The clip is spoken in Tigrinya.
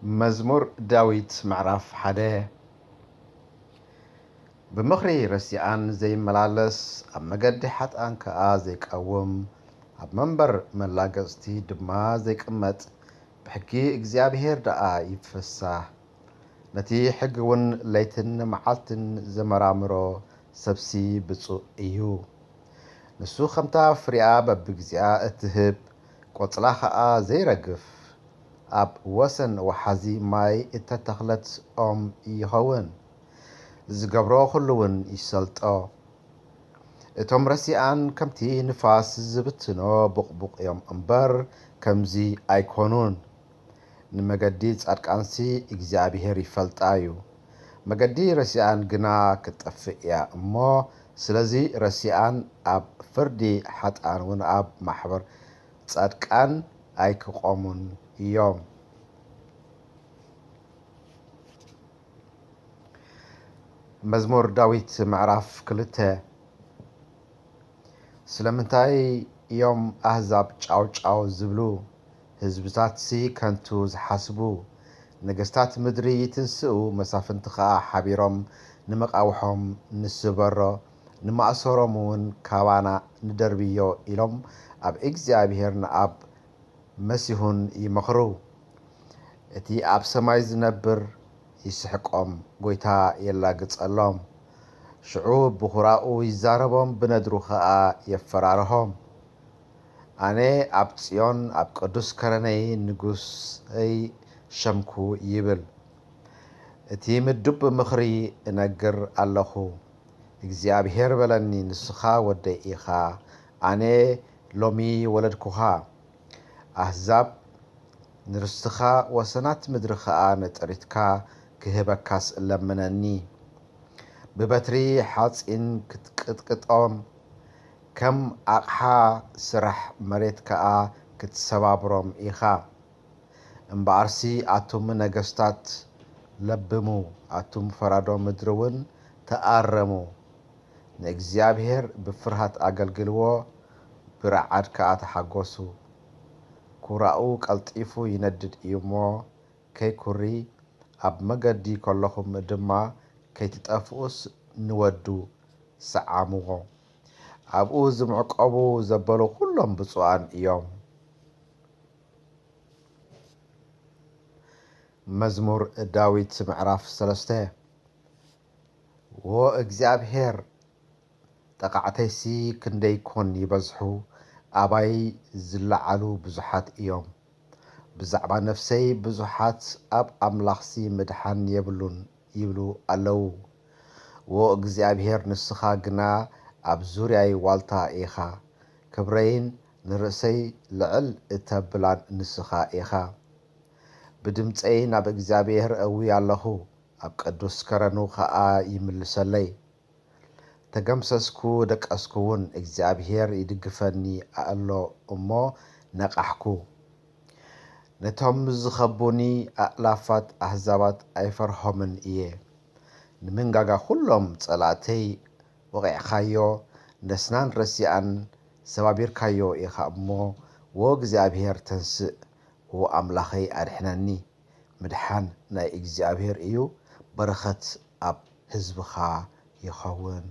መዝሙር ዳዊት ምዕራፍ ሓደ። ብምኽሪ ረሲኣን ዘይመላለስ፣ ኣብ መገዲ ሓጥኣን ከኣ ዘይቀውም፣ ኣብ መንበር መላገጽቲ ድማ ዘይቅመጥ፣ ብሕጊ እግዚኣብሔር ደኣ ይፍሳህ። ነቲ ሕጊ እውን ለይትን መዓልትን ዘመራምሮ ሰብሲ ብፁእ እዩ። ንሱ ከምታ ፍሪኣ በብግዚኣ እትህብ፣ ቆጽላ ኸኣ ዘይረግፍ፣ ኣብ ወሰን ወሓዚ ማይ እተተኽለት ኦም ይኸውን። ዝገብሮ ኹሉ እውን ይሰልጦ። እቶም ረሲኣን ከምቲ ንፋስ ዝብትኖ ቡቕቡቕ እዮም እምበር፣ ከምዚ ኣይኮኑን። ንመገዲ ጻድቃንሲ እግዚኣብሔር ይፈልጣ እዩ። መገዲ ረሲኣን ግና ክትጠፍእ እያ እሞ፣ ስለዚ ረሲኣን ኣብ ፍርዲ ሓጥኣን እውን ኣብ ማሕበር ጻድቃን ኣይክቖሙን እዮም። መዝሙር ዳዊት ምዕራፍ ክልተ። ስለምንታይ እዮም ኣህዛብ ጫው ጫው ዝብሉ፣ ህዝብታትሲ ከንቱ ዝሓስቡ? ነገስታት ምድሪ ይትንስኡ፣ መሳፍንቲ ኸኣ ሓቢሮም ንመቓውሖም ንስበሮ፣ ንማእሰሮም እውን ካባና ንደርብዮ ኢሎም ኣብ እግዚኣብሔር ንኣብ መሲሁን ይመኽሩ። እቲ ኣብ ሰማይ ዝነብር ይስሕቆም፣ ጐይታ የላግጸሎም። ሽዑ ብኹራኡ ይዛረቦም፣ ብነድሩ ኸኣ የፈራርሆም። ኣነ ኣብ ጽዮን ኣብ ቅዱስ ከረነይ ንጉሰይ ሸምኩ ይብል። እቲ ምዱብ ምኽሪ እነግር ኣለኹ። እግዚኣብሔር በለኒ፣ ንስኻ ወደይ ኢኻ፣ ኣነ ሎሚ ወለድኩኻ። ኣህዛብ ንርስትኻ ወሰናት ምድሪ ኸኣ ንጥሪትካ ክህበካስ እለምነኒ። ብበትሪ ሓጺን ክትቅጥቅጦም፣ ከም ኣቕሓ ስራሕ መሬት ከኣ ክትሰባብሮም ኢኻ። እምበኣርሲ ኣቱም ነገስታት ለብሙ፣ ኣቱም ፈራዶ ምድሪ እውን ተኣረሙ። ንእግዚኣብሔር ብፍርሃት ኣገልግልዎ፣ ብረዓድ ከኣ ተሓጎሱ። ኩራኡ ቀልጢፉ ይነድድ እዩ እሞ ከይኩሪ፣ ኣብ መገዲ ከለኹም ድማ ከይትጠፍኡስ ንወዱ ሰዓምዎ። ኣብኡ ዝምዕቀቡ ዘበሉ ኩሎም ብፁዓን እዮም። መዝሙር ዳዊት ምዕራፍ ሰለስተ። ዎ እግዚኣብሔር፣ ጠቓዕተይሲ ክንደይ ኮን ይበዝሑ፣ ኣባይ ዝለዓሉ ብዙሓት እዮም። ብዛዕባ ነፍሰይ ብዙሓት ኣብ ኣምላኽሲ ምድሓን የብሉን ይብሉ ኣለዉ። ዎ እግዚኣብሔር፣ ንስኻ ግና ኣብ ዙርያይ ዋልታ ኢኻ፣ ክብረይን ንርእሰይ ልዕል እተብላን ንስኻ ኢኻ። ብድምፀይ ናብ እግዚኣብሔር እዊ ኣለኹ፣ ኣብ ቅዱስ ከረኑ ኸኣ ይምልሰለይ። ተገምሰስኩ ደቀስኩ እውን፣ እግዚኣብሔር ይድግፈኒ ኣሎ እሞ ነቓሕኩ። ነቶም ዝኸቡኒ ኣእላፋት ኣህዛባት ኣይፈርሆምን እየ። ንምንጋጋ ኩሎም ጸላእተይ ወቒዕካዮ፣ ነስናን ረሲኣን ሰባቢርካዮ ኢኻ እሞ፣ ዎ እግዚኣብሔር ተንስእ፣ ዎ ኣምላኸይ ኣድሕነኒ። ምድሓን ናይ እግዚኣብሔር እዩ፣ በረኸት ኣብ ህዝብኻ ይኸውን።